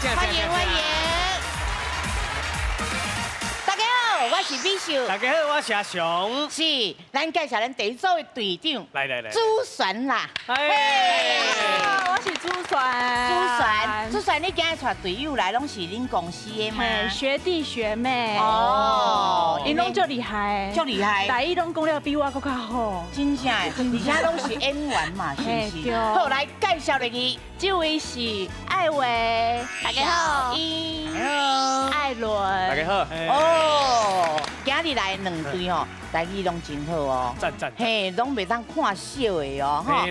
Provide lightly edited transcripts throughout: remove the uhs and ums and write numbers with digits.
歡迎歡迎。大家好，我是美秀。大家好，我是阿雄。是，咱介紹咱第一組的隊長。來來來，朱璇啦。嘿，我是朱璇。朱璇，朱璇，你今日帶隊友來，攏是恁公司的嗎？學弟學妹。哦，𪜶攏足厲害，足厲害。台語攏講了比我閣較好。真正的，而且攏是演員嘛，是毋是？好，來介紹入去，這位是艾維，大家好。艾倫，大家好。哦，今日來兩隊吼，台語攏真好哦。讚讚。嘿，攏袂當看小的哦，吼。好，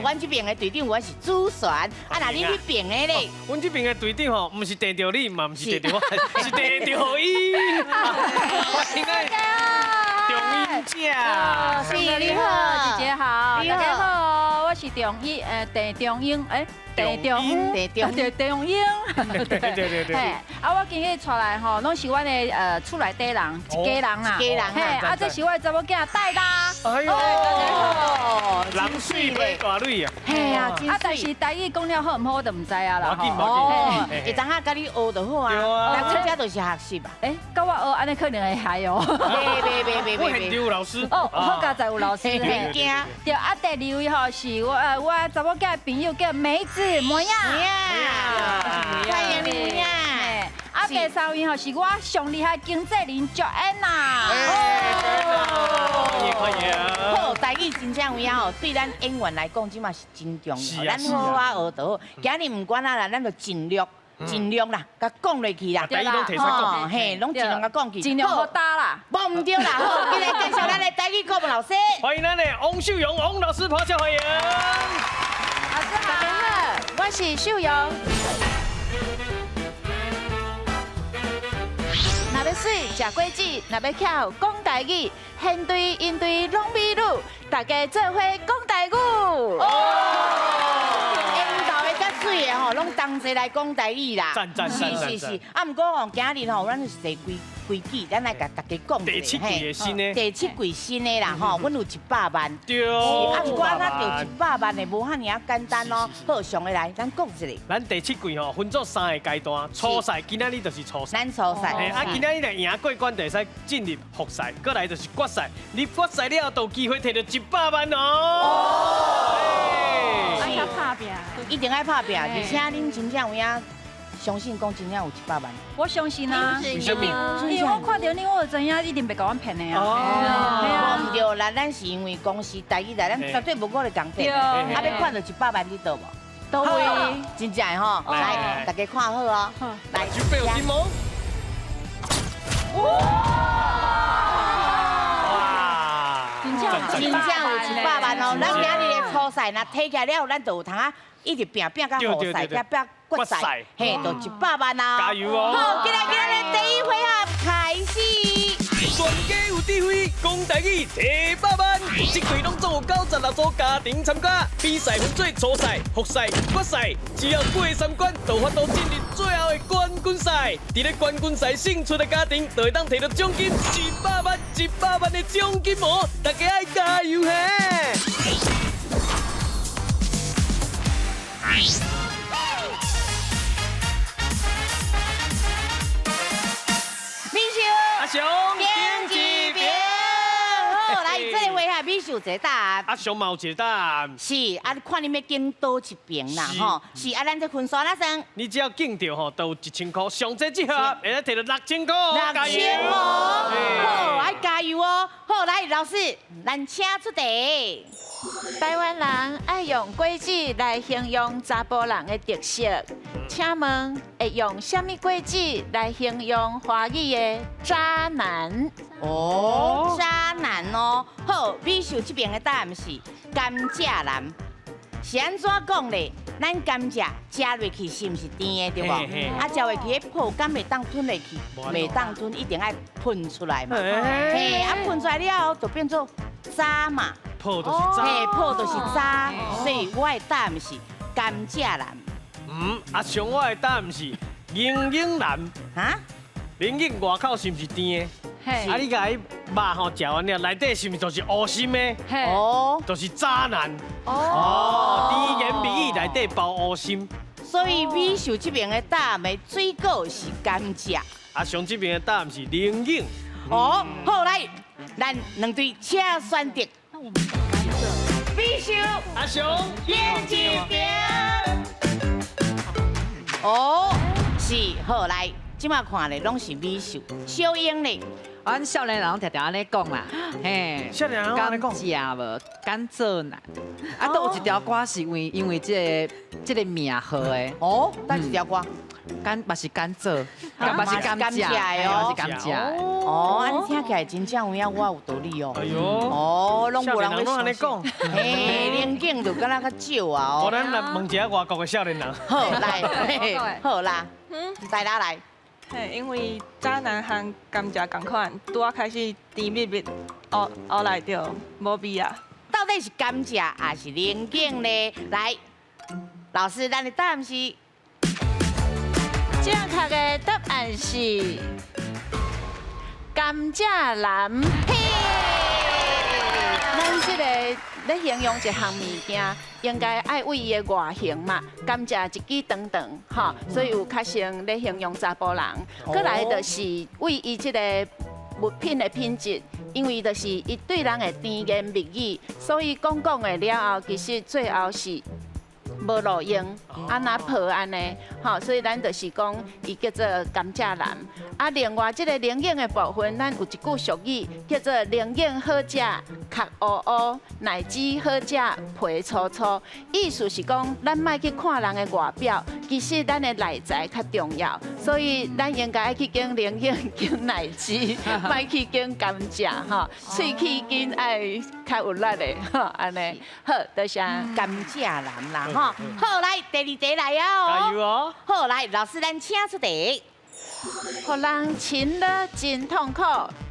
阮這邊的隊長我是朱璇，啊，那你彼邊的咧？阮這邊的隊長吼，毋是綴著你，嘛毋是綴著我，是綴著伊。歡迎中英姐。是，你好，姐姐好，大家好，我是中英，鄭中英，哎。鄭中英，鄭中英，對對對對。啊，我今日帶來吼，攏是阮的厝內底人，一家人啊。一家人。嘿，啊，這是我的查某囝戴啦。哎喲，人媠配大蕊啊。嘿啊，啊，但是台語講了好毋好，我就毋知啊啦。哦，會當啊，佮你學就好啊。來，阮這就是學習啊。哎，佮我學，按呢可能會害哦。袂袂袂袂我現場有老師。哦，好佳哉有老師。免驚。對，啊，第二位吼是我我查某囝的朋友叫梅子。梅仔，歡迎你啊！啊，第三位吼是我上厲害經紀人 Joanna。歡迎歡迎。好，台語真正有影吼，對咱演員來講，這嘛是真重要。咱好好學就好。今日毋管啊啦，咱就盡力盡量啦，共講落去啦。台語攏提出講，嘿，攏盡量共講去。盡量好打啦。無毋對啦，好，今日介紹咱的台語顧問老師。歡迎咱的王秀蓉王老師，拍手歡迎。老師好，我是秀蓉。若欲媠，食果子；若欲巧，講台語。現對應對攏美女，大家做伙講台語。哦，緣投的佮媠的吼，攏同齊來講台語啦。讚讚是是是，啊，毋過吼，今日吼，咱是第幾幾季，咱來共大家講第七季的新的。第七季新的啦吼，阮有一百萬。對。是，啊，毋過咱著一百萬的無遐爾仔簡單哦。好，上個來，咱講一下。咱第七季吼分做三个階段，初賽今仔日就是初賽。咱初賽。嘿，啊，今仔日若贏過關，就會使進入複賽，過來就是決賽。入決賽了後，就有機會摕著一百萬哦。愛拍拚，一定愛拍拚，而且恁真正有影相信講真正有一百萬。我相信啊，為什麼？因為我看著你，我就知影一定袂共阮騙的啊。哦，毋對啦，咱是因為公司台語來，咱絕對無可能共騙。啊，欲看著一百萬佇佗無？佗位？真正的吼，來，大家看好哦。來，準備有金毛。哇！真正有一百萬哦！咱今日的初賽，若提起來了，咱就有通啊，一直拚拚到予賽，才拚決賽，嘿，就一百萬啊！加油哦！好，今日今日第一回合開始。全家有智慧，講台語提百萬，這季攏總有96組家庭參加，比賽分做初賽、複賽、決賽，只要過三關，就有法度進入最後的冠軍賽。佇咧冠軍賽勝出的家庭，就會當提著獎金一百萬、一百萬的獎金哦！大家愛加油嘿！美秀，阿雄，點一邊，好，來，這個回合美秀一個答案，阿雄嘛有一個答案，是啊，看你欲揀佗一邊啦，吼，是啊，咱這分數哪算？你只要揀著吼，就有1000箍，上濟這盒會使提著6000箍，6000哦，好，愛加油哦，好，來，老師，咱請出題。台灣人愛用果子來形容查埔人的特色，請問會用啥物果子來形容華語的渣男？哦，渣男哦，好，美秀這邊的答案是甘蔗男，是按怎講咧？咱甘蔗食落去是毋是甜的，對無？啊，食落去彼泡敢會當吞落去？袂當吞，一定愛噴出來嘛。嘿，啊噴出來了後就變做渣嘛。泡就是渣，嘿，泡就是渣，所以我的答案是甘蔗男。嗯，阿雄我的答案是冷冷男。哈？冷冷外口是毋是甜的？啊，你共伊肉吼食完了，內底是毋是就是烏心的？哦，就是渣男。哦，甜言蜜語內底包烏心。所以美秀這邊的答案的水果是甘蔗。阿雄這邊的答案是龍眼。哦，好來，咱兩隊請選擇。美秀，阿雄，邊一邊。哦，是好來，這馬看咧攏是美秀，小英咧。阮少年人攏常常按呢講啦，嘿，少年人攏按呢講甘蔗無甘蔗男，啊，都有一條歌是因為這個名號的。哦，佗一條歌？甘嘛是甘蔗，嘛是甘蔗的哦，嘛是甘蔗的。哦，按呢聽起來真正有影，我有道理哦。哎喲，哦，攏無人攏按呢講。嘿，龍井就敢若較少啊哦。我咱來問一下外國的少年人。好來，好啦，大家來。嘿，因為渣男和甘蔗仝款，拄仔開始甜蜜蜜，後後來就無味啊。到底是甘蔗還是龍井呢？來，老師，咱的答案是正確的答案是甘蔗男。嘿，咱這個咧形容一項物件，應該愛為伊的外形嘛。甘蔗一支長長，吼，所以有較像咧形容查埔人。閣來就是為伊這個物品的品質，因為就是伊對人的甜言蜜語，所以講講的了後，其實最後是無路用，啊若泡按呢，吼，所以咱就是講伊叫做甘蔗男。啊，另外這個龍眼的部分，咱有一句俗語叫做龍眼好食，殼烏烏；奶子好食，皮粗粗。意思是講，咱莫去看人的外表，其實咱的內在較重要。所以咱應該愛去揀龍眼、揀奶子，莫去揀甘蔗，吼。喙齒緊愛較有力的，吼，按呢。好，多謝。甘蔗男啦，吼。好，來第二題來啊！加油哦！好，來老師，咱請出題。予人情勒真痛苦，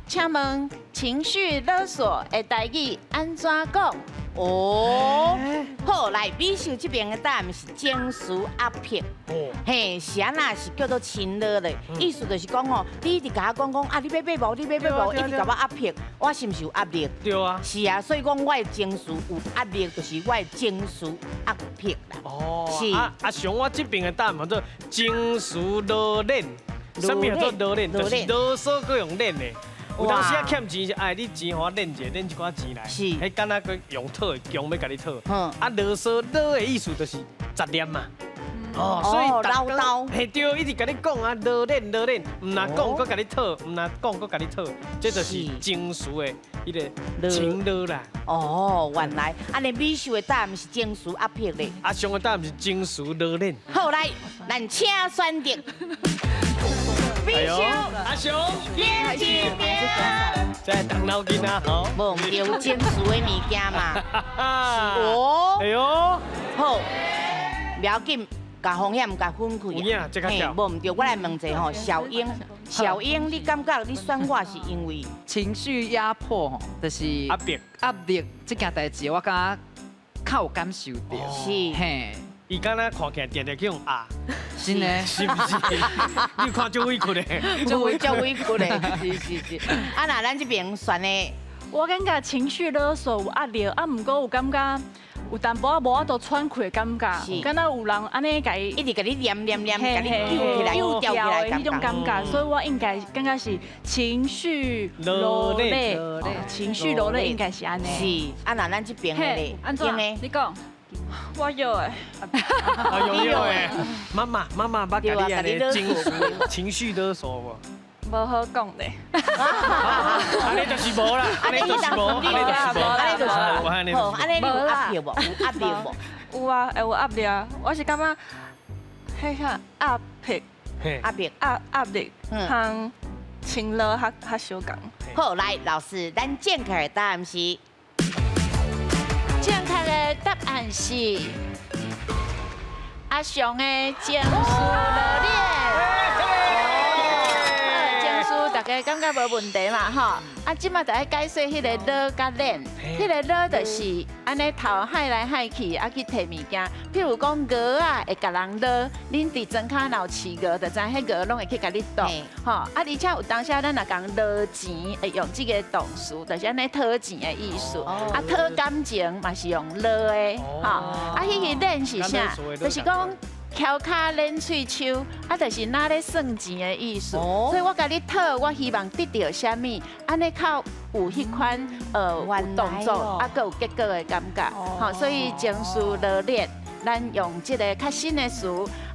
請問情緒勒索的台語按怎講？哦，好，來美秀這邊的答案是情緒壓迫。哦，嘿，是按怎是叫做情勒的？意思就是講吼，你一直共我講講啊，你欲買無？你欲買無？一直共我壓迫，我是毋是有壓力？對啊。是啊，所以講我的情緒有壓力，就是我的情緒壓迫啦。哦，是。啊，阿雄，我這邊的答案叫做情緒勒練。啥物叫做勒練？就是囉嗦閣用練的。有當時啊欠錢是愛你錢，予我練一下，練一寡錢來。是。彼敢若閣用討的，強欲共你討。啊，囉嗦囉的意思就是雜念嘛。哦，所以嘮叨。嘿對，一直共你講啊，勒練勒練，毋若講閣共你討，毋若講閣共你討，這就是情緒的彼個情勒啦。哦，原來按呢美秀的答案是情緒壓迫咧。阿雄的答案是情緒勒練。好來，咱請選擇。美秀，阿雄，邊一邊。這動腦筋啊，吼。無毋對，情緒的物件嘛。哦。哎喲。好，不要緊，共風險共分開。有影，這較巧。無毋對，我來問一下吼，小英，小英，你感覺你選我是因為情緒壓迫吼，就是壓迫，壓力這件代誌，我感覺較有感受著。是。嘿。伊敢若看起來定定去予壓，真的，是毋是？你看足委屈的，足委屈的，是是是。啊，若咱這邊選的，我感覺情緒勒索有壓力，啊，毋過有感覺有淡薄仔無法度喘氣的感覺，敢若有人按呢共伊一直共你念念念，共你揪起來、揪起來的彼種感覺，所以我應該感覺是情緒勒練，情緒勒練應該是按呢。是，啊，若咱這邊的咧，按怎？你講。我有欸，我有欸，媽媽媽媽，捌共你按呢情緒勒索無？無好講咧。按呢就是無啦，按呢就是無，按呢就是無，按呢就是無。好，按呢你有壓迫無？有壓力無？有啊，會有壓力啊。我是感覺，彼項壓迫、壓迫、壓力，和情勒較較相仝。好，來老師，咱正確的答案是。正確的答案是阿雄的情緒勒練。情緒大家感覺無問題嘛吼？啊，這馬就愛解說彼個勒佮練，彼個勒就是按呢頭害來害去，啊去提物件。譬如講鵝仔會共人勒，恁佇莊跤若有飼鵝，就知彼鵝攏會去共你啄，吼。啊，而且有當時咱若講勒錢，會用這個動詞，就是按呢討錢的意思。啊，討感情嘛是用勒的，吼。啊，彼個練是啥？就是講。翘跤捻喙鬚，啊，就是若咧算钱的意思。所以我共你讨，我希望得著啥物，按呢较有彼款有动作，啊，阁有结果的感觉。吼，所以情绪罗列，咱用这个较新的词。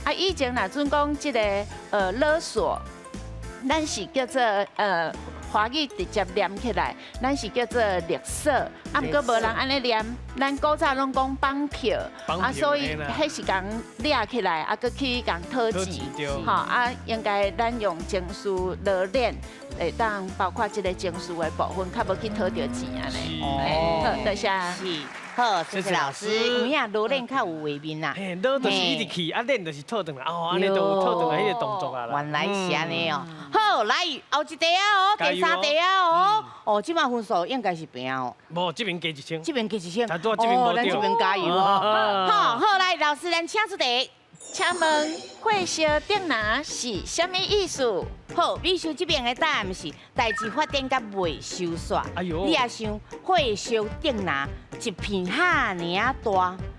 啊，以前若准讲这个勒索，咱是叫做华语直接念起来，咱是叫做勒索，啊，毋过无人按呢念，咱古早拢讲绑票，啊，所以彼是共掠起来，啊，阁去共讨钱，吼，啊，应该咱用情绪罗链，会当包括这个情绪的部分，较无去讨著钱按呢。哦，好，多谢。是，好，谢谢老师。有影罗链较有画面啦。嘿，罗就是一直去，啊，链就是套转来，哦，按呢就有套转来彼个动作啊啦。原来是按呢哦。好，来后一题啊哦，第三题啊哦。哦，这马分数应该是平哦。无，这边加一千。这边加一千。哦，咱这边加油哦。好，好，来，老师，咱请出题。请问火烧竹篮是啥物意思？好，美秀这边的答案是代志发展甲袂收煞。哎呦，你也想火烧竹篮一片遐尔仔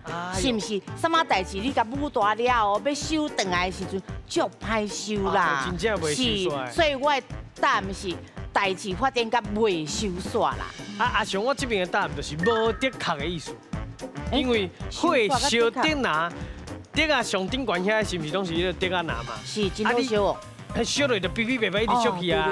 大，是毋是？啥物代志你共舞大了后，欲收转来的时阵，足歹收啦。真正袂收煞。所以我的答案是代志发展甲袂收煞啦。啊，阿雄，我这边的答案就是无的确的意思，因为火烧竹篮。竹仔上顶悬遐是毋是拢是彼个竹仔篮嘛？是真好烧哦。彼烧落就哔哔白白一直烧去啊。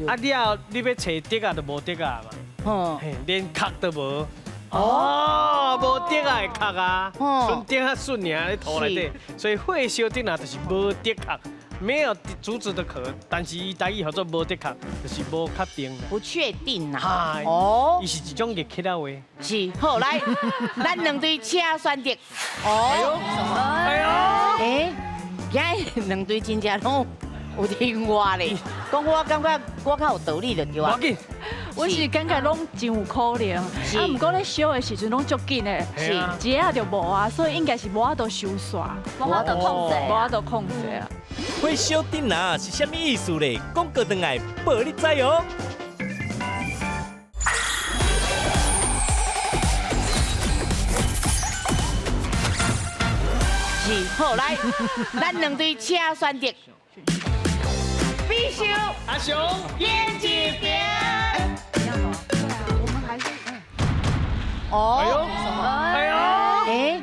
啊，了后你欲揣竹仔就无竹仔嘛。嘿，连壳都无。哦，无竹仔的壳啊，剩竹仔笋尔咧土内底，所以火烧竹篮就是无竹壳，没有竹子的壳，但是伊台语叫做无的壳，就是无确定。不确定呐。哦，伊是一种热起来话。是，好来，咱两队请选择。哦，哎呦，哎呦，欸，今日两队真正拢有听话咧，讲我感觉我较有道理就对啊。我是感觉拢真有可能，啊，毋过咧烧的时阵拢足紧的，是，一下就无啊，所以应该是无法度收煞，无法度控制，无法度控制啊。火烧竹篮是啥物意思咧？广告转来报你知哦。是，好来，咱两队请选择。美秀、阿雄、演一边。我们还是哦，哎呦，哎呦，欸，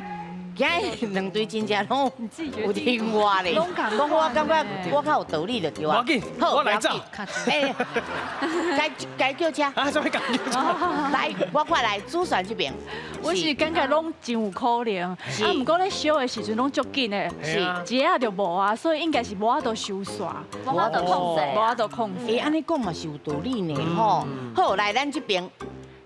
今日两队真正拢有听话咧，讲我感觉我较有道理就对啊。无紧，我来走。欸，该叫车。啊，啥物该叫车？来，我快来主选这边。我是感觉拢真有可能，啊，毋过咧烧的时阵拢足紧的，是，一下就无啊，所以应该是无法度收煞，无法度控制，无法度控制。欸，按呢讲嘛是有道理呢，吼。好，来咱这边。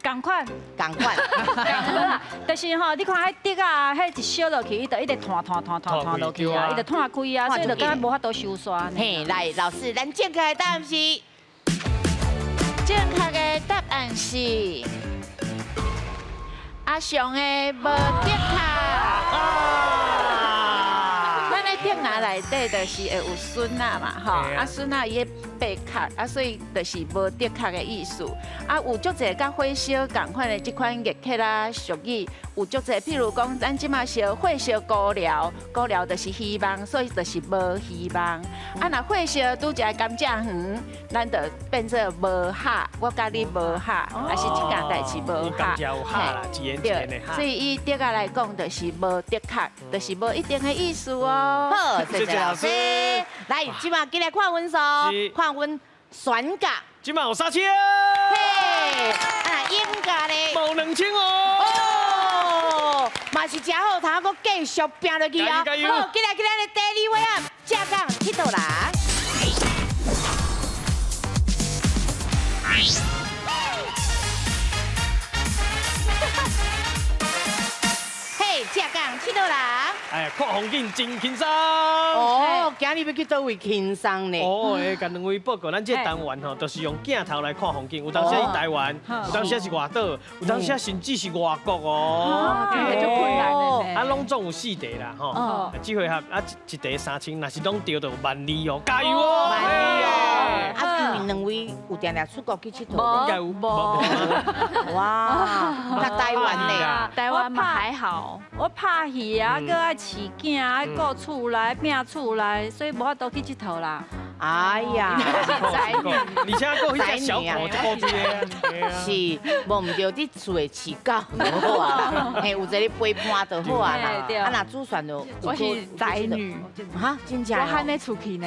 仝款，仝款，仝啦。就是吼，你看彼竹仔，彼一烧落去，伊就一直湠湠湠湠湠落去啊，伊就湠开啊，所以就感觉无法度收煞。嘿，来，老师，咱正确的答案是，正确的答案是阿雄的无的确。咱的竹篮内底就是会有笋仔嘛，吼，啊笋仔伊的白壳，啊所以就是无的确的意思。啊有足济佮火烧仝款的这款热客啦俗语，有足济，譬如讲咱这马烧火烧孤寮，孤寮就是希望，所以就是无希望。啊若火烧拄一个甘蔗园，咱就变做无合，我佮你无合，还是这件代志无合。甘蔗有合啦，一言一言的合。所以以竹仔来讲，就是无的确，就是无一定的意思哦。好，谢谢老师。来，这马进来看分数，看阮选角。这马有3000。嘿，啊，英甲咧。无2000哦。哦，嘛是真好，通阁继续拼落去啊。好，进来进来，第二位啊，正港佚佗人。嘿，正港佚佗人。哎，看风景真轻松。哦，今日欲去佗位轻松呢？哦，会共两位报告，咱这个单元吼，就是用镜头来看风景。有当时是台湾，有当时是外岛，有当时甚至是外国哦。听起来就困难的呢。啊，拢总有4题啦，吼。这回合啊，一题3000，若是拢对，就有12000哦，加油哦！12000哦。啊，問兩位有定定出國去𨑨迌無？應該有無？哇，那台灣呢？台灣嘛還好，我拍戲啊，閣愛飼囝，愛顧厝內、拚厝內，所以無法度去𨑨迌啦。哎呀，宅女，而且閣彼隻小狗足古錐的，是，無毋對，佇厝的飼狗就好啊，嘿，有一個陪伴就好啊啦。啊，若煮飯就，我是宅女，哈，真正，我罕咧出去呢。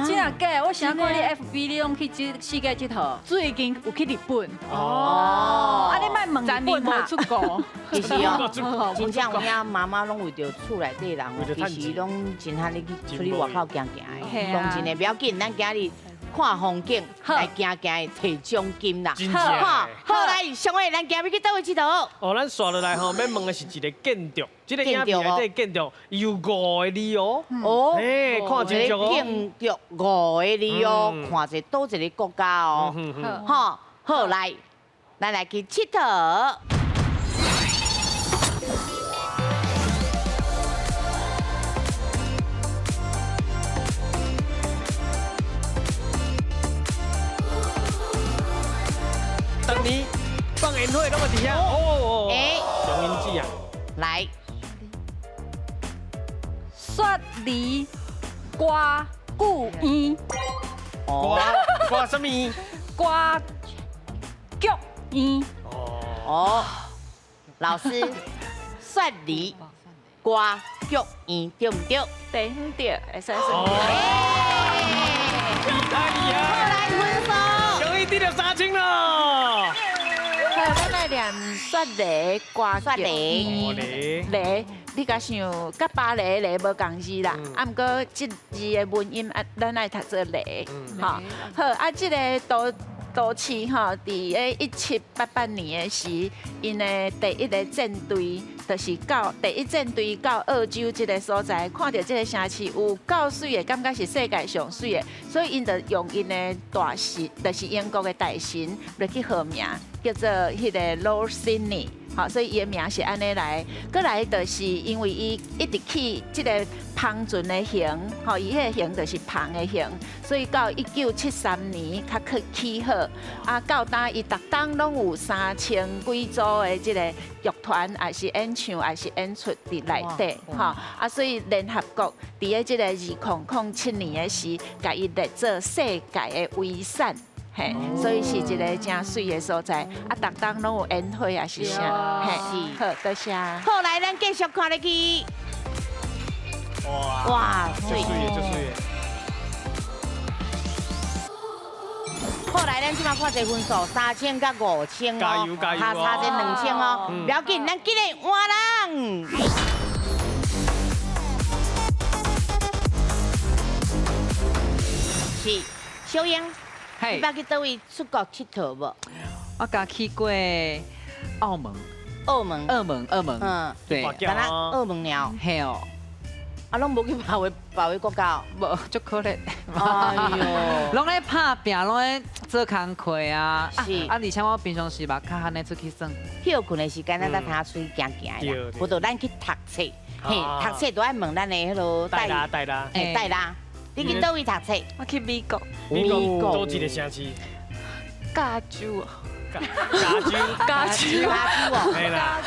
真啊假？我想看你 FB 你攏去這世界𨑨迌。最近有去日本。哦，啊，你莫問日本無出國。其實哦，真正有影媽媽攏為著厝內底人哦，其實攏真罕咧去出去外口行行的，講真的，不要緊，咱今日看風景，來行行提獎金啦。好，好來，上位，咱今日去佗位𨑨迌？哦，咱紲落來吼，欲問的是一個建築，這個影片內底建築有五個字哦。哦，哎，看清楚哦。建築五個字哦，看者佗一个國家哦。好，好來，咱來去𨑨迌。當年放煙火攏嘛佇遐哦，哎，祥英子啊，來，雪梨歌劇院，歌歌啥物？歌劇院。哦，老師，雪梨歌劇院對毋對？對對，會使算。哎呀，來分數，恭喜得著3000咯。好，咱來念雪梨歌劇院。梨，你共想，佮巴黎的梨無仝字啦，啊，毋過這字的文音啊，咱愛讀做梨，吼。好，啊，這个都都市吼，佇咧1788年的時，𪜶的第一个戰隊，就是到第一戰隊到澳洲這个所在，看著這个城市有夠媠的，感覺是世界上媠的，所以𪜶就用𪜶的大臣，就是英國的大臣來去號名，叫做彼个 Lord Sydney。好，所以伊的名是按呢來。閣來就是因為伊一直去這个帆船的形，吼，伊彼个形就是帆的形，所以到1973年較去起好。啊，到今伊逐冬攏有3000幾組的這个樂團，也是演唱，也是演出佇內底，吼。啊，所以聯合國佇咧這个2007年的時，共伊列做世界的遺產。嘿，所以是一个真媠的所在，啊，逐冬攏有煙火也是啥，嘿，好，多謝。好，來，咱繼續看落去。哇哇，足媠的，足媠的。好，來，咱這馬看這分數，3000佮5000哦，加油加油，差這2000哦，不要緊，咱緊來換人。是，小英。你捌去佗位出國𨑨迌無？我剛去過澳門。澳門。澳門，澳門。嗯，對。敢若澳門爾。嘿哦。啊，攏無去別个國家哦。無，足可憐。哎喲。攏咧拍拚，攏咧做工課啊。是。啊，而且我平常時嘛較罕咧出去耍。歇睏的時間，咱才通出去行行的啦。無就咱去讀冊，嘿，讀冊都愛問咱的彼囉帶啦帶啦，嘿，帶啦。你去佗位讀冊？我去美國。美國佗一个城市？加州啊。加州。加州。加州哦。嘿啦。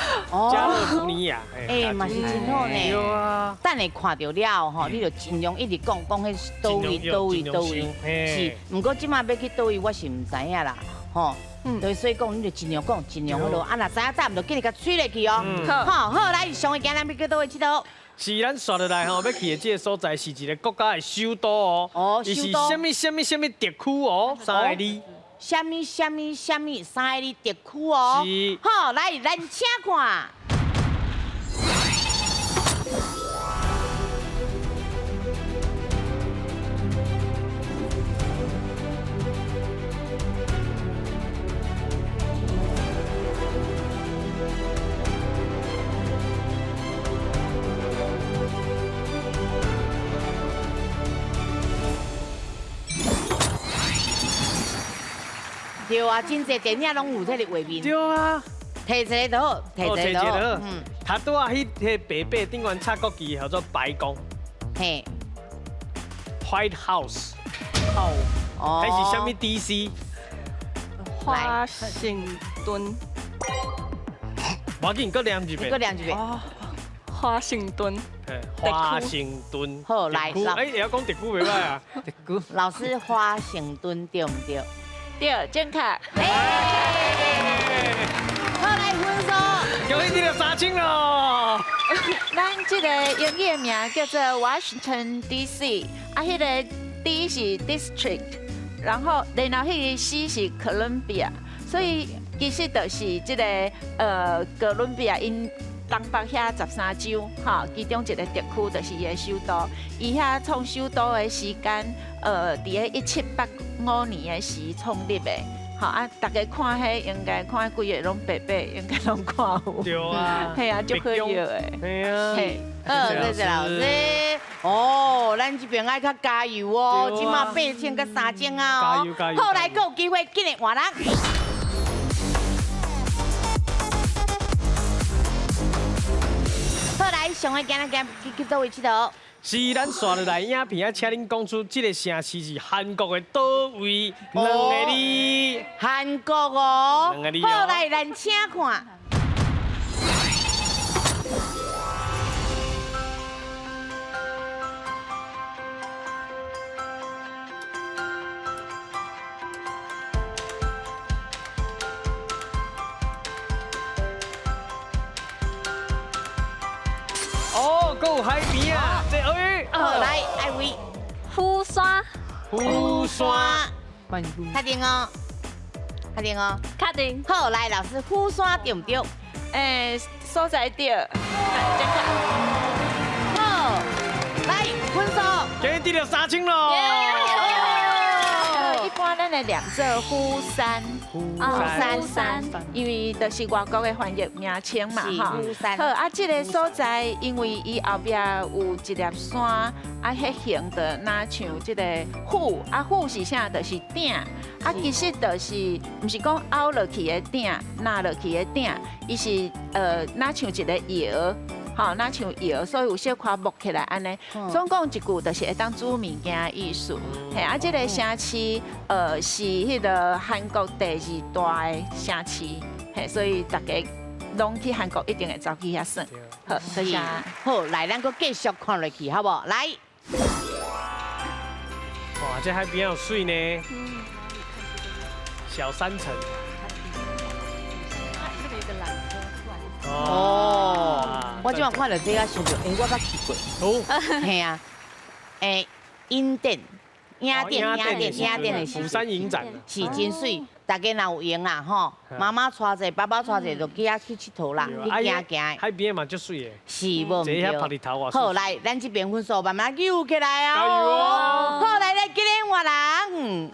加勒福尼亞。欸，嘛是真好呢。對啊。等下看著了吼，你就盡量一直講講彼佗位佗位佗位。是，毋過這馬欲去佗位，我是毋知影啦，吼。對，所以講你就盡量講，盡量彼囉。啊，若知影答毋著，緊來共催落去哦。好，好，來，上个今咱欲去佗位𨑨迌？是咱紲落來吼，欲去的這个所在是一个國家的首都哦。哦，伊是啥物啥物啥物特區哦，三个字。啥物啥物啥物三个字特區哦。是。好，來，咱請看。對啊，真濟電影攏有這个畫面。對啊，提一个就好，提一个就好。嗯，他拄仔彼个白白顶悬插國旗，叫做白宮。嘿，White House。好。哦还是啥物 DC？华盛顿。无要紧，阁念一遍。阁念一遍。华盛顿。华盛顿。好，来，哎，会晓讲特区袂歹啊。特区。老师，华盛顿对毋对？对，正确。好，来分数。恭喜你得3000咯。咱这个英语的名叫做 Washington D.C.，啊，彼个 D 是 District，然后彼个 C 是 Columbia，所以其实就是这个哥伦比亚𪜶东北遐13州，吼，其中一个特区就是伊的首都。伊遐创首都的时间，伫咧1785年的时创立的。吼啊！大家看彼应该看规个拢白白，应该拢看有。对啊。嘿啊，足好笑的。嘿啊。嘿。谢谢老师。哦，咱这边爱较加油哦，这马8000佮3000啊哦。加油加油。好，来，阁有机会，紧来换人。好，来，上个今仔今去佗位𨑨迌？是咱紲落来影片，请恁讲出这个城市是韩国的佗位？两个字。韩国哦。两个字。好，来，咱请看。哦，阁有海边啊！这哎，好，来，艾薇，釜山，釜山，确定哦，确定哦，确定。好，来，老师，釜山对毋对？欸，所在对，正确。好，来，分数，今日得了3000咯。一般咱会念做釜山，釜山，因为就是外国的翻译名称嘛，吼。釜山。好，啊，这个所在，因为伊后壁有一粒山，啊，彼形就若像这个虎，啊，虎是啥？就是鼎，啊，其实就是，毋是讲凹落去的鼎，纳落去的鼎，伊是若像一个窑。吼，若像窑，所以有小可木起来按呢。总共一句就是会当煮物件的意思。嘿，啊，这个城市，是彼个韩国第二大的城市。嘿，所以大家拢去韩国一定会走去遐耍。好，多谢。好，来，咱阁继续看落去，好无？来。哇，这海边有水呢。小山城。哦，我这摆看到这个，想著，欸，我捌去过。哦，嘿啊，欸，影展，影展，影展，影展的时。釜山影展。是真媠，大家若有闲啦吼，妈妈带者，爸爸带者，就去遐去𨑨迌啦，去行行。海边嘛足媠的。是无毋对。好，来，咱这边分数慢慢扭起来啊。加油哦！好，来来，今日换人。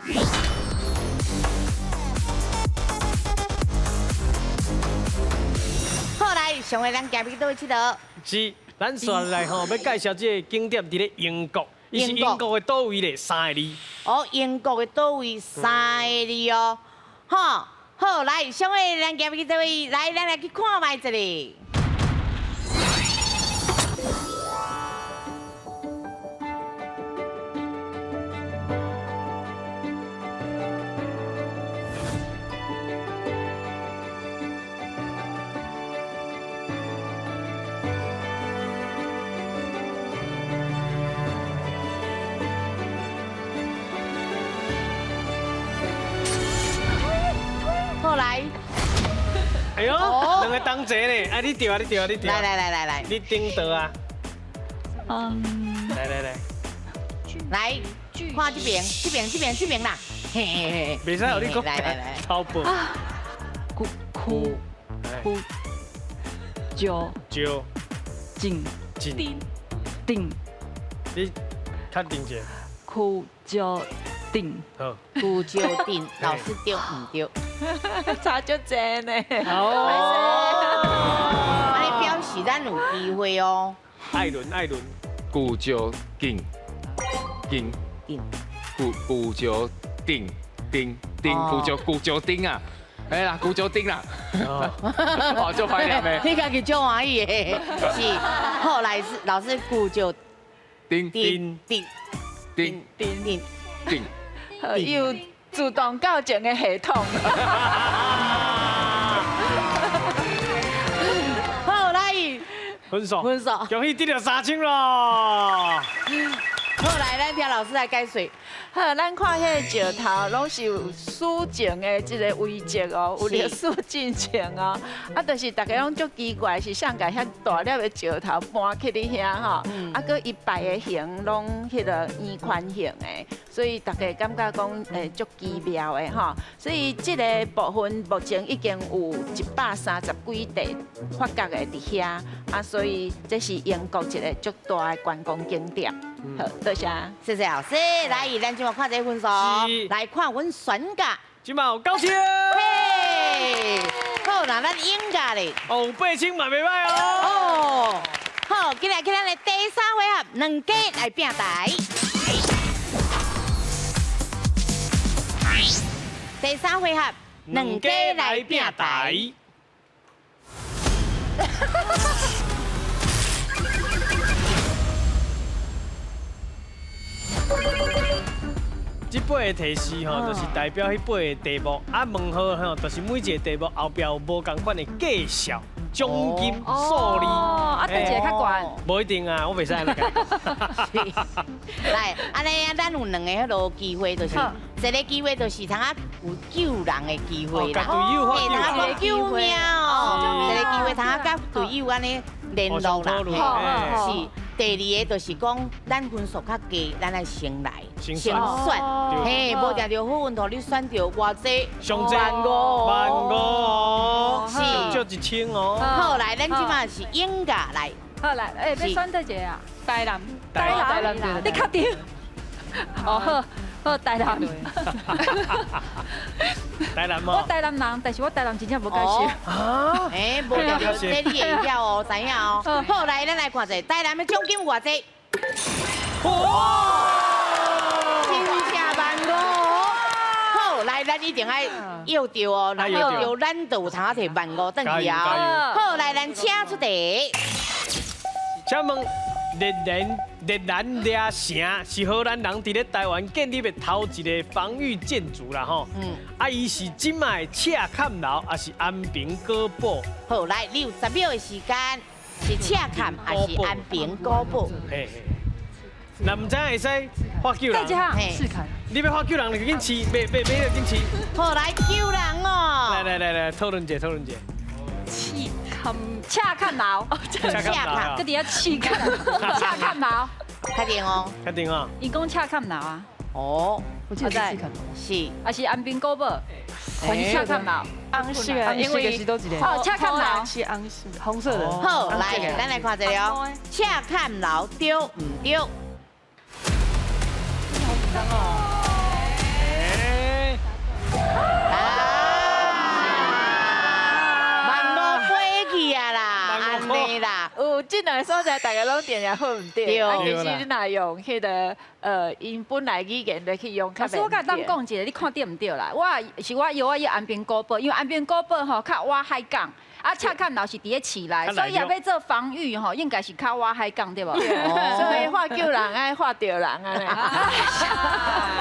好，来，上个咱行去佗位𨑨迌？是，咱紲来吼，欲介绍这个景点伫咧英国，伊是英国的佗位咧？三个字。哦，英国的佗位三个字哦，吼，好，来，上个咱行去佗位？来，咱来去看觅一下。后来，哎呦，两个同齐呢，啊，你对啊，你对啊，你对啊。来来来来来，你顶倒啊。来来来，来，看这边，这边，这边，这边啦。嘿嘿嘿，袂使予你讲。来来来，超薄。苦苦苦，蕉蕉，井井顶，你确定者？苦蕉顶，好，苦蕉顶，老师对毋对？差足济呢。哦，按呢表示咱有机会哦。艾伦，艾伦，古蕉顶，顶，古古蕉顶顶顶，古蕉古蕉顶啊！哎啦，古蕉顶啦。哦，就歹念的。你家己足欢喜的，是。后来是老师古蕉顶顶顶顶顶顶顶。有自動校正的系統。好，來，分數，分數，恭喜得著3000咯。好，來，咱聽老師來解說。好，咱看彼个石頭，攏是有史前的這个遺跡哦，有歷史進程哦。啊，就是大家攏足奇怪，是啥共遐大粒的石頭搬去咧遐吼？啊，閣伊擺的形攏彼个圓環形的，所以大家感覺講足奇妙的吼。所以這个部分目前已經有130幾地發覺的佇遐，啊，所以這是英國一个足大的觀光景點。好，多謝。謝謝老師。來，咱這馬看這個分數，來看阮選價。這馬有9000。嘿，好，那咱贏價咧。哦，8000嘛袂䆀哦。哦，好，今日去咱的第三回合，兩家來拼台。第三回合，兩家來拼台。這八个提示吼，就是代表彼八个題目。啊，問號吼，就是每一個題目後壁有無仝款的介紹、獎金、數字。哦，啊，佗一个較懸？無一定啊，我袂使按呢講。來，按呢，咱有兩個彼落機會，就是一個機會，就是通啊有救人的機會啦。嘿，通啊講救命哦！一個機會通啊佮隊友按呢聯絡啦，是。第二个就是講，咱分數較低，咱愛先來，先選，嘿，無定著好運頭，你選著偌濟，上濟15,000，是，少1000哦。好，來，咱這馬是英價來，好來，欸，欲選佗一個啊？台南，台南，你確定？哦，好，好，台南。台南我台南人，但是我台南真正無介紹。啊？欸，無定著，這你會曉哦，知影哦。好，來，咱來看者，台南的獎金偌濟？哇！真正15,000。好，來，咱一定愛要著哦，若要著，咱就有通啊提15,000轉去啊。好，來，咱請出題。請問。熱蘭遮城是荷蘭人佇咧台灣建立的頭一个防禦建築啦吼。啊，伊是這擺的赤崁樓，抑是安平古堡？好，來，你有10秒的時間，是赤崁還是安平古堡？嘿嘿。若毋知影會使發救人。你欲發救人，就緊試，買買買就緊試。好，來救人哦。來來來來，討論者，討論者。赤崁樓，赤崁，閣佇遐赤崁，赤崁樓，確定哦，確定哦。伊講赤崁樓啊，哦，我記得是赤崁樓，是，還是安平古堡，還是赤崁樓？紅色的，因為哦，赤崁樓是紅色，紅色的。好，來，咱來看一下哦，赤崁樓對毋對？好緊張哦。有這兩個所在，大家攏定定好毋對。啊，其實你若用彼个𪜶本來語言來去用，較老師，我共當講一个，你看對毋對啦？我是我搖我安平古堡，因為安平古堡吼較倚海港，啊，赤崁樓是佇咧市內，所以若欲做防禦吼，應該是較倚海港對無？所以畫救人愛畫著人啊！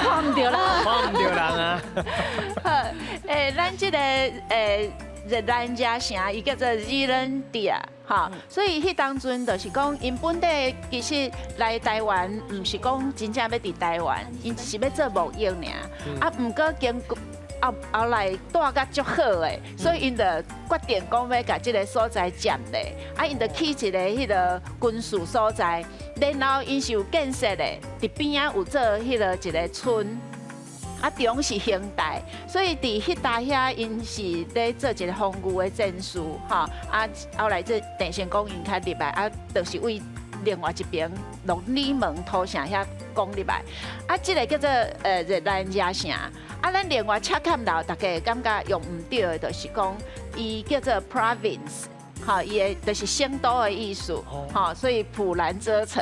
看毋著啦，看毋著人啊！好，咱這个熱蘭遮城，伊叫做 Zeelandia，哈，所以彼當陣就是講，𪜶本地其實來台灣，毋是講真正欲佇台灣，𪜶只是欲做貿易爾。啊，毋過經過後後來住甲足好的，所以𪜶就決定講欲共這个所在佔咧。啊，𪜶就起一个彼个軍事所在，然後𪜶是有建設的，佇邊仔有做彼个一个村。啊，中是現代，所以佇彼搭遐，𪜶是咧做一个防禦的戰術，吼。啊，後來這鄭成功𪜶較入來，啊，就是為另外一邊鹿耳門土城遐攻入來。啊，這个叫做熱蘭遮城。啊，咱另外赤崁樓，大家會感覺用毋對的，就是講伊叫做 province。吼，伊的就是省都的意思，吼，所以普蘭遮城，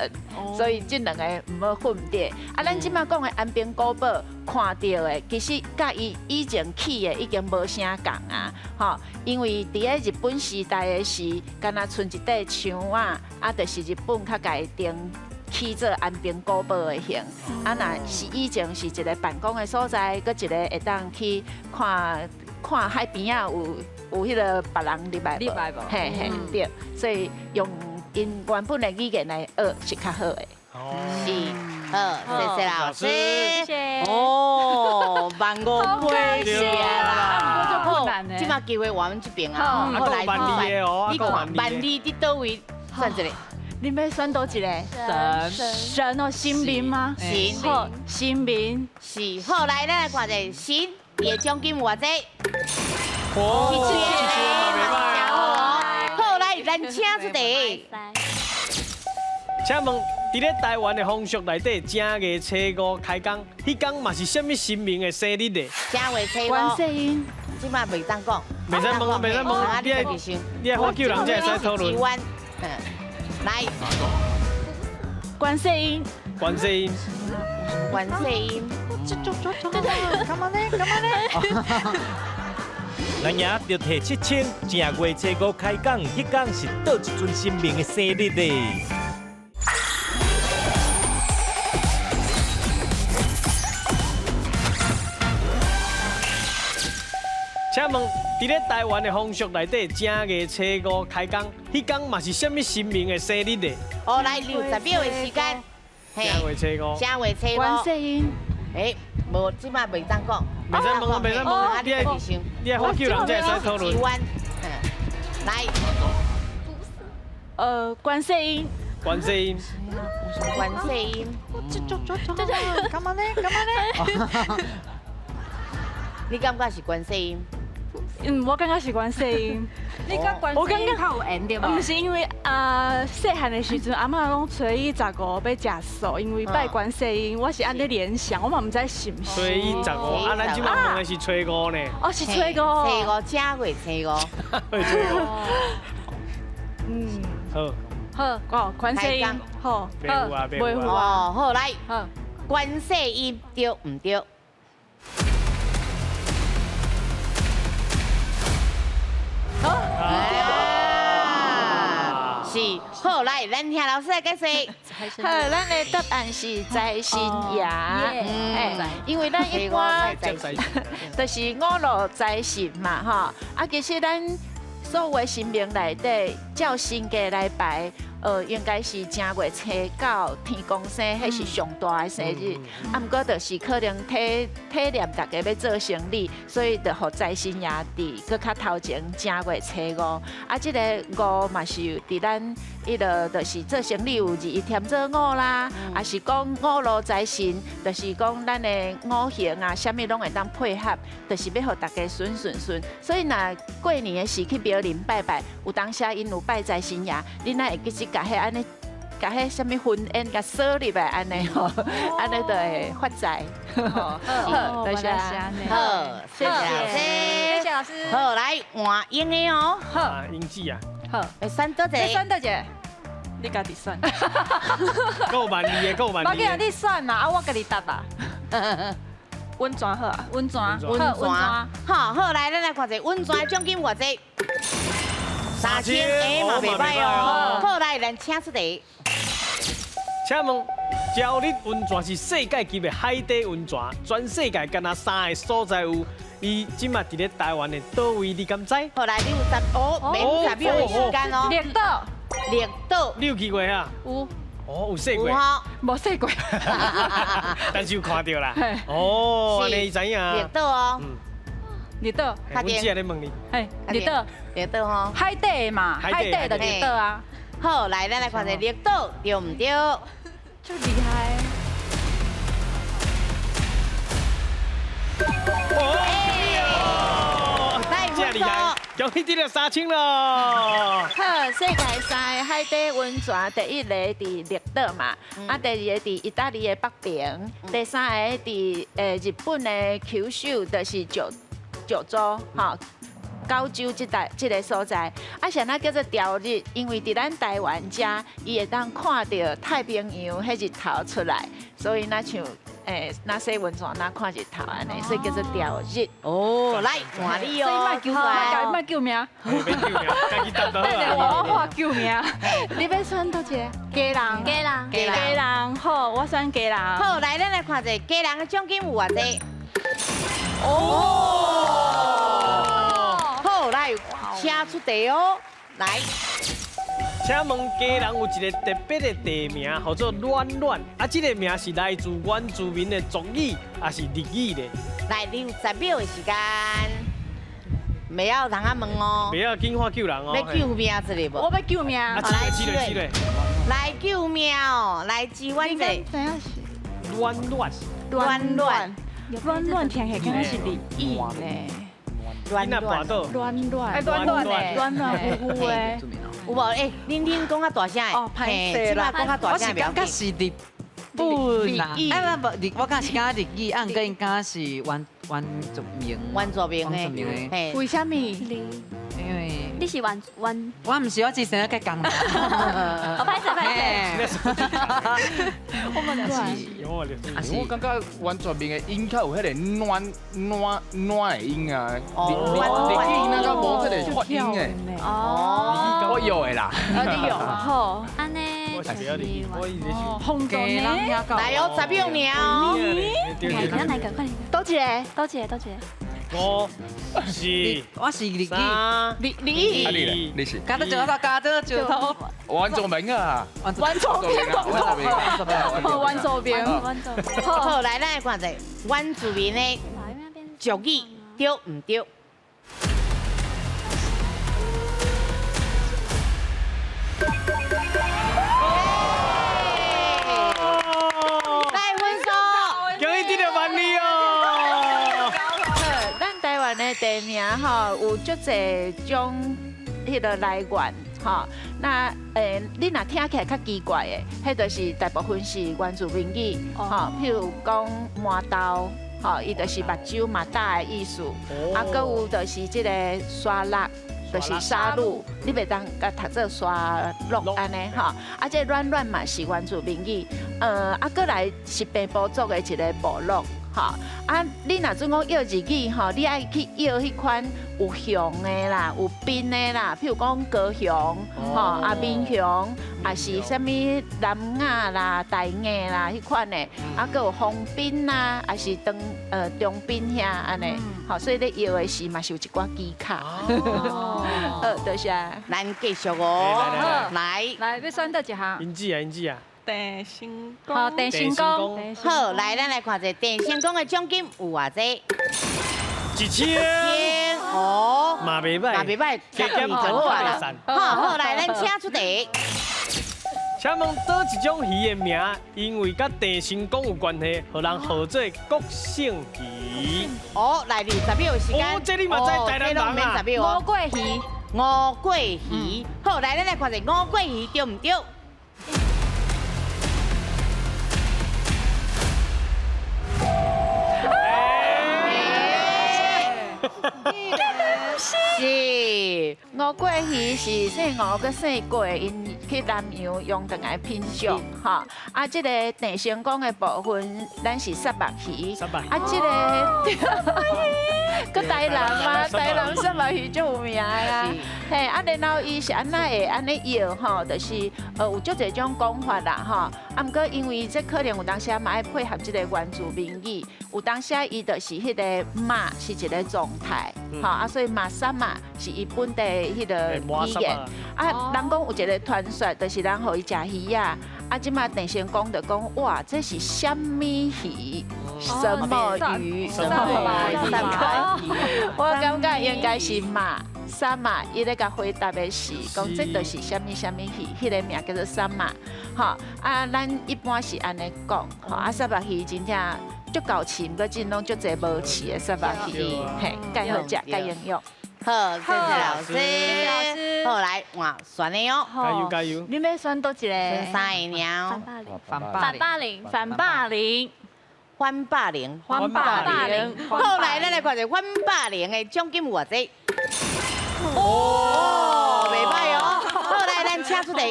所以這兩個毋好混佇。啊，咱這馬講的安平古堡看到的，其實佮伊以前起的已經無啥仝啊，吼，因為佇咧日本時代的時，敢若賰一塊牆仔，啊，就是日本較共伊定起做安平古堡的形。啊，若是以前是一个办公的所在，閣一个會當去看看海邊仔有彼个別人入來無？嘿嘿，對，所以用𪜶原本的語言來學是較好的。是，好，謝謝老師。謝謝。哦，萬五倍啦，好困難呢。這馬機會我們這邊啊，好來萬里的哦，你看萬里佇佗位選一個？恁欲選佗一個？神神哦，神明嗎？神，好，神明是。好，來，咱來看一下神，伊的獎金有偌濟？哦，7000，好，來，咱請出題。請問，佇咧台灣的風俗內底，正月初五開工，彼工嘛是啥物神明的生日咧？正月初五。觀世音，這馬袂當講。袂使問，袂使問，你愛你愛發救人才會使討論。來，觀世音，觀世音，觀世音。幹嘛呢？幹嘛呢？咱贏著提7000，正月初五開工，彼工是佗一尊神明的生日咧？請問，佇咧台灣的風俗內底，正月初五開工，彼工嘛是啥物神明的生日咧？哦，來60秒的時間。正月初五。正月初五。觀世音。欸，無，這馬袂當講。袂使問，袂使問，你愛你愛發救人才會使討論。來。觀世音。觀世音。觀世音。幹嘛呢？幹嘛呢？你感覺是觀世音？嗯，我感覺是觀世音。你佮觀世音較有緣對無？毋是因為啊，細漢的時陣，阿嬤講初一十五欲食素，因為拜觀世音，我是按呢聯想，我嘛毋知是毋是。初一十五，啊，咱這馬問的是初五呢。哦，是初五。初五，正月初五。初五。嗯。好。好，哦，觀世音，好，袂有啊，袂有啊。哦，好，來，觀世音對毋對？是，好，來，咱聽老師來解釋。好，咱的答案是財神爺，欸，因為咱一般就是五路財神嘛，吼，啊，其實咱所有的神明內底，照神格來排，應該是正月初九天公生，彼是上大的生日。啊，毋過就是可能體驗大家欲做生理，所以就予財神爺佇閣較頭前正月初五。啊，這个五嘛是佇咱彼个就是做生理有二一添做五啦，啊是講五路財神，就是講咱的五行啊，啥物攏會當配合，就是欲予大家順順順。所以若過年的時去廟林拜拜，有當時𪜶有拜財神爺，恁若會記得共彼按呢，共彼啥物薰煙共掃入來按呢吼，按呢就會發財。好，多謝。好，謝謝老師，謝謝老師。好，來換英的哦。好，英子啊。好，選佗一個？選佗一個？你家己選。夠萬字的，夠萬字。無緊，你選啦，啊，我家己答啊。溫泉好啊，溫泉，溫泉。好，好，來，咱來看一下溫泉的獎金偌濟。3000，欸嘛袂䆀哦。好，來，咱請出題。請問，礁日溫泉是世界級的海底溫泉，全世界干焦3个所在有。伊這馬佇咧台灣的佗位，你敢知？好，來，你有十哦，免10秒的時間哦。綠島，綠島，你有去過啊？有。哦，有試過。無試過。但是有看著啦。哦，按呢伊知影。綠島哦。綠島。阮姐咧問你。嘿，綠島。綠島吼。海底的嘛，海底的綠島啊。好，來，咱來看一下綠島對毋對？足厲害。哦，真厲害！恭喜得了3000咯！好，世界三个海底溫泉，第一個佇綠島嘛，啊，第二个佇意大利的北平，第三个佇日本的九州，就是九州，吼。九州這帶這个所在，啊，啥物叫做朝日？因為佇咱台灣遮，伊會當看著太平洋彼日頭出來，所以若像诶，若洗温泉，若看日头按呢，所以叫做朝日。哦，來換你哦，所以莫救，莫救命，別救命，家己答就好等啊。我喊救命。你欲選佗一个？家人，家人，家人，好，我選家人。好，來，咱來看一下家人的獎金有偌濟。哦，好，來，請出題哦，來。請問家人有一個特別的地名，號做暖暖，啊，這個名是來自原住民的族語，抑是日語咧？來，你有10秒的時間，袂曉通啊問哦。袂曉緊喊救人哦。欲救命一下無？我欲救命。啊，來，試咧，試咧。來救命哦！來支援者。暖暖。暖暖。暖暖聽起來敢若是日語咧。暖暖。暖暖。暖暖的。暖暖乎乎的。有無？欸，恁講較大聲的。哦，歹勢啦，我是感覺是日本啦，哎不不，我感覺是感覺日語，啊，毋過𪜶感覺是原住民。原住民的。為啥物？因為你是原原，我毋是，我之前咧講。哦，歹勢歹勢。我們兩是。我感覺原住民的音較有彼個暖暖暖的音啊，日語那個無這個發音的。哦。我有的啦。你有。好。按呢。我是我一直是。紅豆呢？來哦，10秒爾哦。來，來個，快點。佗一個？佗一個？佗一個？五、四、我是日語，日日啊你咧？你是？加做石頭，加做石頭。原住民啊！原住民，原住民，原住民。好，來，咱來看一下原住民的族語對毋對？來分數，恭喜得到萬里哦！咱台灣的地名吼，有足濟種彼個來源吼。那你若聽起來較奇怪的，彼就是大部分是原住民語吼，譬如講麻豆吼，伊就是目睭麻大的意思。啊，閣有就是這個沙鹿，就是沙鹿，你袂當共讀做沙鹿按呢吼。啊，這個暖暖嘛是原住民語，啊，閣來是平埔族的一個部落。吼，啊！你若準講臆日語吼，你愛去臆彼款有熊的啦，有濱的啦，譬如講高雄，吼啊民雄，啊是啥物南雅啦、大雅啦彼款的，啊，閣有豐濱啦，啊是中濱遐按呢，吼，所以咧臆的時嘛是有一寡技巧。好，多謝。咱繼續哦，來來，欲選佗一項？英子啊，英子啊。鄭成功，好，鄭成功，好，來，咱來看一下鄭成功的獎金有偌濟？ 1000，哦，嘛袂䆀，嘛袂䆀，加減就好啊啦。好好，來，咱請出題。請問佗一種魚的名，因為佮鄭成功有關係，予人號做國姓魚。哦，來，20秒的時間。哦，這你嘛知台南人啊？吳桂魚，吳桂魚。好，來，咱來看一下吳桂魚對毋對？是，吳桂魚是姓吳佮姓郭，𪜶去南洋養轉來品種，吼。啊，這個鄭成功的部分，咱是虱目魚。啊，這個，閣台南啊，台南虱目魚足有名啊。嘿，啊，然後伊是按怎會按呢臆吼，就是有足濟種講法啦，吼。啊，毋過因為這可能有當時嘛愛配合這個原住民語，有當時伊就是彼個馬是一個狀態，吼啊，所以馬虱目是伊本地彼個語言。啊，人講有一個傳說，就是人予伊食魚仔，啊，這馬鄭成功就講哇，這是啥物魚？什麼魚？什麼魚？我感覺應該是馬虱目，伊咧共回答的是講這就是啥物啥物魚，彼個名叫做虱目。吼啊，咱一般是按呢講，吼啊，虱目魚真正足夠飼，毋過真攏足濟無飼的虱目魚，嘿，蓋好食，蓋營養。好，謝謝老師。謝謝老師。好，來，換選的哦。加油加油！你欲選佗一個？選三個爾。反反霸凌，反霸凌，反霸凌，反霸凌。好，來，咱來看一下反霸凌的獎金有偌濟？哦，袂䆀哦。好，來，咱請出題。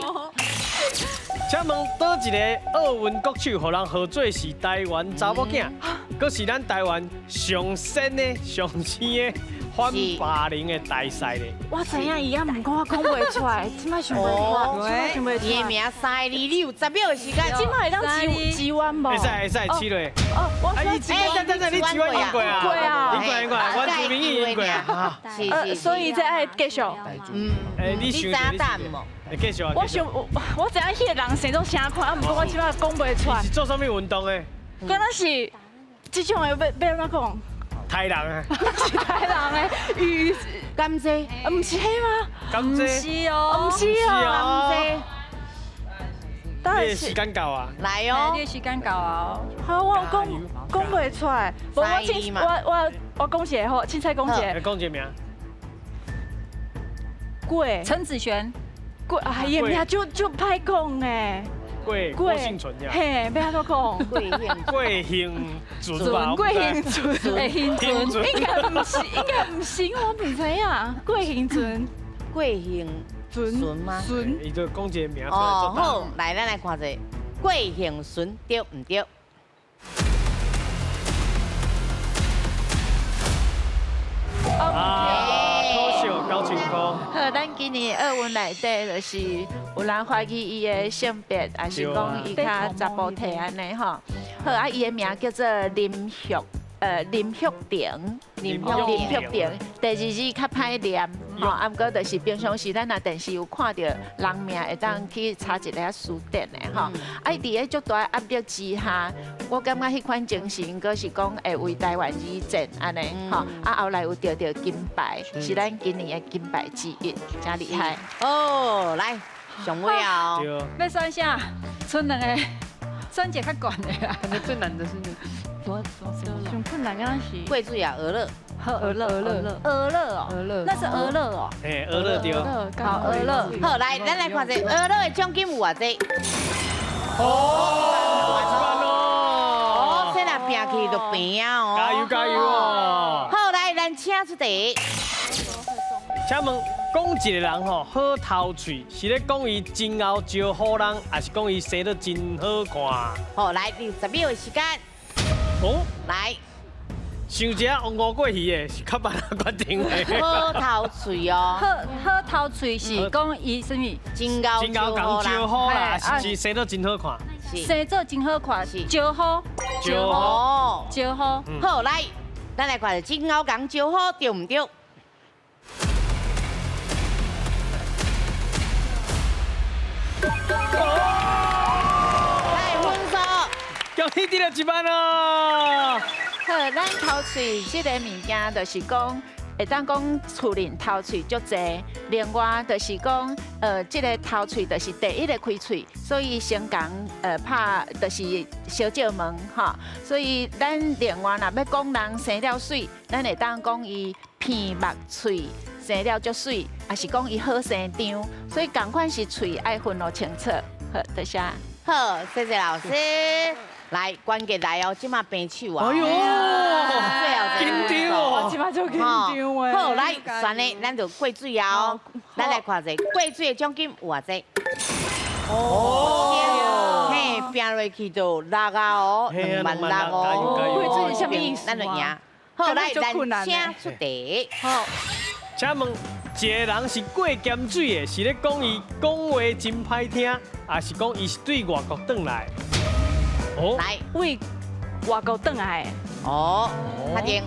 请问佗一个奥运国手，予人号做是台湾查某囝，阁是咱台湾上新的、上新的反霸凌的大赛咧？我知影伊啊，毋过我讲袂出来，这摆想袂出来，这摆想袂出伊的来。名三字，你有10秒的时间。这摆会当支援无？会使会使，试落。哦，我啊，你等等等，你支援赢过啊？过啊赢过赢过，原住民语赢过啊。是是，所以这爱继续。嗯，哎，你你想知答案无？会继续啊！我想我我知影彼个人生做啥款，啊，毋过我这摆讲袂出来。是做啥物运动的？敢若是这种的，欲欲按怎讲？台人啊！是台人的鱼甘蔗，毋是彼吗？甘蔗，毋是哦，毋是哦，甘蔗。当然是时间到啊！来哦，你的时间到啊！好，我讲讲袂出来，无我凊我我我讲一个好，凊彩讲一个。讲一个名。过陈子璇。过啊，伊的名就就歹讲诶。郭幸存呀。嘿，欲按怎讲？郭幸存吧。郭幸存，幸存。应该毋是，应该毋是，我毋知影。郭幸存，郭幸存吗？存。伊就讲一个名出来。哦，好，来，咱来看者，郭幸存对毋对？啊，可惜9000块。好，咱今年奥运内底就是有人怀疑伊的性别，还是讲伊较查埔体按呢吼。好啊，伊的名叫做林玉，林玉婷，林玉婷。第二字较歹念，吼，啊，毋过就是平常时咱若电视有看著人名，会当去查一下词典的吼。啊，伊伫咧足大压力之下，我感觉彼款精神，阁是讲会为台湾而战按呢，吼。啊，后来有得著金牌，是咱今年的金牌之一，真厉害。哦，来，上尾啊！欲选啥？賰两个，选一个较悬的啦。最难的是上困难敢是过水啊，鹅乐，好，鹅乐，鹅乐，鹅乐哦，那是鹅乐哦。嘿，鹅乐对。好，鹅乐。好，来，咱来看者鹅乐的奖金有偌济？哦，1万哦，这若拼去就平啊哦。加油加油哦！好，来，咱请出题。请问，讲一个人吼好头喙，是咧讲伊真𠢕招呼人，还是讲伊生得真好看？好，来，你10秒的时间。哦，来，想一下王五过鱼的，是较慢决定的。好头喙哦，好头喙是讲伊啥物？真𠢕招呼啦，是生得真好看。生做真好看，招呼，招呼，招呼。好，来，咱来看真𠢕共招呼对毋对？来分数，恭喜得了1万哦！好，咱头喙这个物件，就是讲会当讲厝里头喙足济，另外就是讲，这个头喙就是第一个开喙，所以先共拍就是相借问吼。所以咱另外若欲讲人生了媠，咱会当讲伊鼻目喙生了足媠，也是讲伊好生张，所以仝款是喙爱分落清楚。好，多谢。好，谢谢老师。来，关键来哦，这马平手啊！哎呦，紧张哦，这马就紧张的。好，来，算了，咱就过水啊哦。咱来看者，过水的奖金有偌济？哦，嘿，拼落去就6啊哦，2万6哦。过水是啥物意思？咱就赢。好，来，咱请出题。好，请问一个人是过咸水的，是咧讲伊讲话真歹听，还是讲伊是对外国转来？哦，来，为外国转来。哦，确定，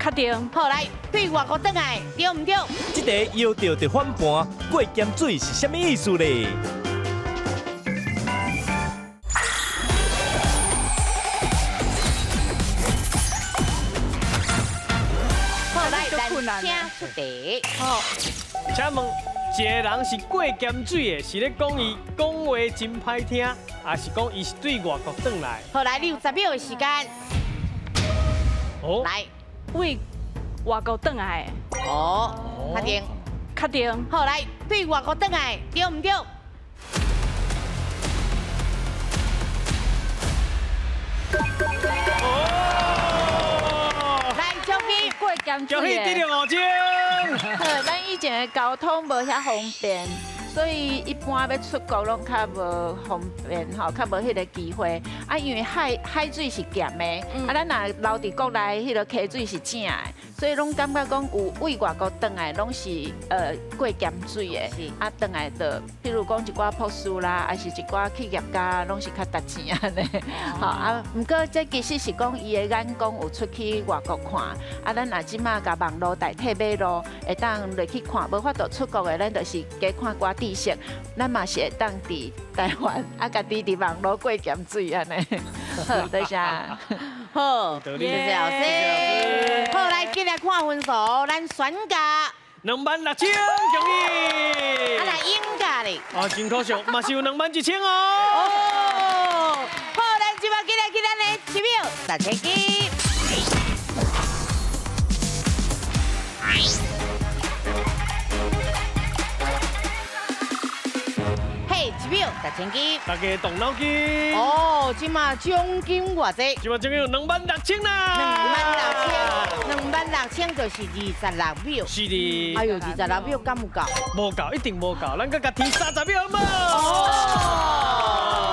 确定。好，来，对外国转来，对毋对？这题摇著就反盘，过咸水是啥物意思咧？好，来，咱请出题。好，请问一个人是过咸水的，是咧讲伊讲话真歹听，还是讲伊是对外国转来？好，来，你有10秒的时间。哦，来，为外国转来。哦，确定，确定。好，来，对外国转来，对毋对？哦，来，奖金过咸恭喜得了5000。好，咱以前的交通无遐方便，所以一般欲出国攏較無方便吼，較無彼个機會。啊，因為海水是鹹的，啊，咱若留佇國內，彼个溪水是正的，所以攏感覺講有對外國轉來，攏是過鹹水的。啊，轉來就，譬如講一寡博士啦，還是一寡企業家，攏是較值錢按呢。吼啊，毋過這其實是講伊的眼光有出去外國看，啊，咱若這馬共網路代替馬路，會當落去看，無法度出國的，咱就是加看寡知識，咱嘛是會當佇台灣啊，家己佇網路過鹹水按呢。好，多謝。好，謝謝老師。好，來進來看分數，咱選價26000，恭喜！啊，來英價咧。啊，真可惜，嘛是有21000哦。哦，好，咱這擺進來去咱的一秒10千金。嘿，一秒10千金。大家動腦筋。哦，這馬獎金偌濟？這馬獎金有26000啦。26000，26000就是26秒。是的。哎呦，26秒敢有夠？無夠，一定無夠，咱閣共添30秒好無？哦。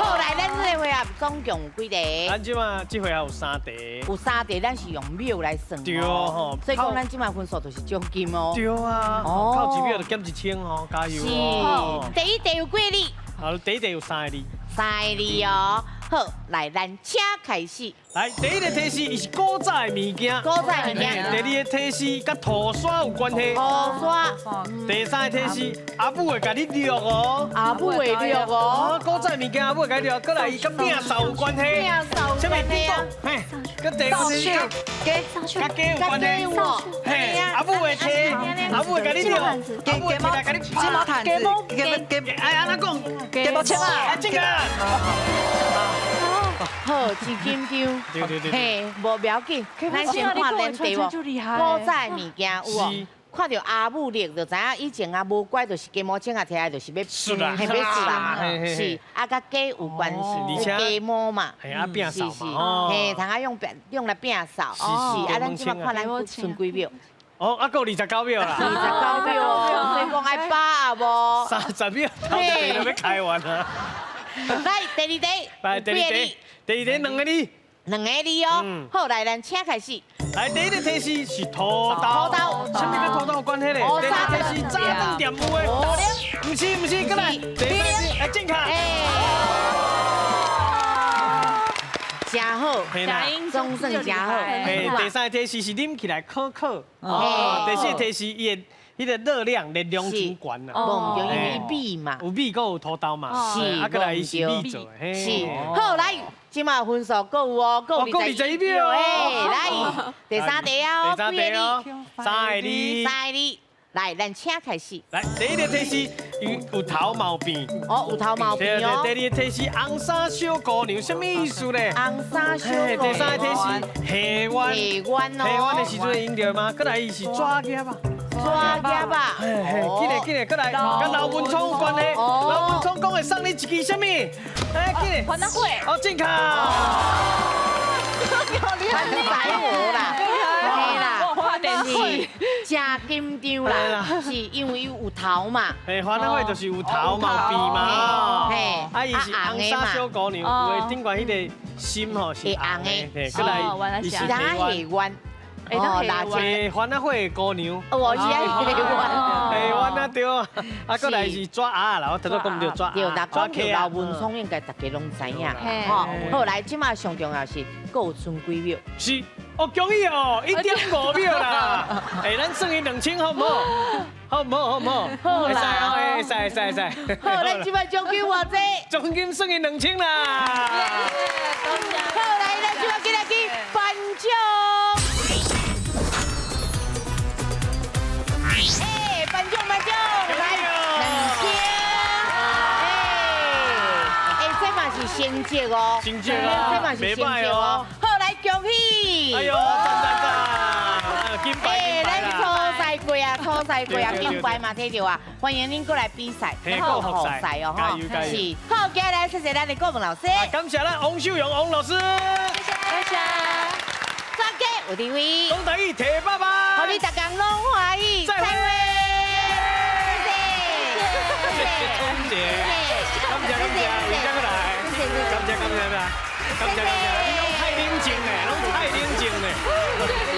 好，來，咱這個回合總共有幾題？咱這馬這回合有3題。有3題，咱是用秒來算。對吼。所以講，咱這馬分數就是獎金哦。對啊。哦。扣1秒就減1000哦，加油哦。是。第一題有幾個字？好，第一題有3個字。3個字哦。好，來，咱請開始。來，第一個提示，伊是古早的物件。古早的物件。第二個提示，佮塗山有關係。塗山。第三個提示，阿母會共你掠哦。阿母會掠哦。古早的物件，阿母會共你掠，過來伊佮摒掃有關係。摒掃有關係啊。嘿，佮第五個提示，佮雞有關係。嘿，阿母會提，阿母會共你掠，阿母會提來共你雞毛毯子，雞哎，按怎講？雞毛籤啊，這個。好，真緊張。對對對。嘿，無要緊，咱先看咱題目。古早的物件有無？看著阿母曆就知影以前啊無乖，就是雞毛扦仔摕來就是欲欶啦，嘿，欲欶啦嘛。是啊，佮雞有關係，雞毛嘛。嘿，啊，摒掃嘛。嘿，通啊用用來摒掃。是啊，咱這擺看咱剩幾秒。哦，啊，閣29秒啦。29秒哦，所以講愛把握無。30秒，頭一題就欲開完啊。來，第二題。來，第二題，第二題2個字。2個字哦。好，來，咱請開始。來，第一個提示是塗豆。塗豆。啥物佮塗豆有關係咧？第二個提示早頓店有的。毋是毋是，閣來。第三是，來正確。真好，總算真好。嘿，第三個提示是啉起來可可。哦。第四個提示伊的。彼个熱量熱量真懸啊！無毋對，因為伊米嘛，有米，閣有土豆嘛，是，啊，閣來伊是米做的，是。好，來，這馬分數閣有哦，閣有21秒，哎，來，第三題啊，第三題哦，3個字，3個字，來，咱請開始。來，第一個提示有頭毛病。哦，有頭毛病哦。第二個提示紅衫小姑娘，什麼意思咧？紅衫小姑娘。第三個提示下彎。下彎哦。下彎的時陣會用著嗎？閣來伊是紙夾吧。紙夾吧，嘿嘿，緊嘞緊嘞，閣來，佮劉文聰有關係。劉文聰講會送你一支啥物？哎，緊嘞。番仔火。哦，正確。番仔火啦，嘿啦，是真緊張啦，是因為有頭嘛。嘿，番仔火就是有頭嘛，有鼻嘛。嘿，啊，伊是紅衫小姑娘，有的頂懸彼個心吼是紅的，嘿，閣來伊是下彎。哦，番仔火的姑娘。哦，是啊，下弯。下弯啊，對啊，啊，閣來是纸鸭啦，我頭拄講著纸鸭。對，若講著劉文聰，應該大家攏知影。吼，好，來，這馬上重要是，閣有剩幾秒？是，哦，恭喜哦，1.5秒啦。哎，咱算伊2000，好毋好？好毋好？好毋好？好啦，會使，會使，會使。好，咱這馬獎金偌濟？獎金算伊2000啦。好，來，咱這馬進來去頒獎。哎，頒獎頒獎，來2000，哎，哎，這嘛是成績哦，成績哦，這嘛是成績哦。好，來恭喜！哎呦，讚讚讚，金牌金牌咱初賽過啊，初賽過啊，金牌嘛摕著啊，歡迎恁過來比賽，好好賽哦，哈，是。好，接下來謝謝咱的顧問老師，感謝咱王秀蓉王老師，謝謝，謝謝。全家有智慧，講台語提爸爸，予你逐工攏歡喜，再會，謝謝。谢谢聪姐，感謝感謝，你再過來，感謝感謝感謝，感謝感謝，你攏太冷靜咧，攏太冷靜咧。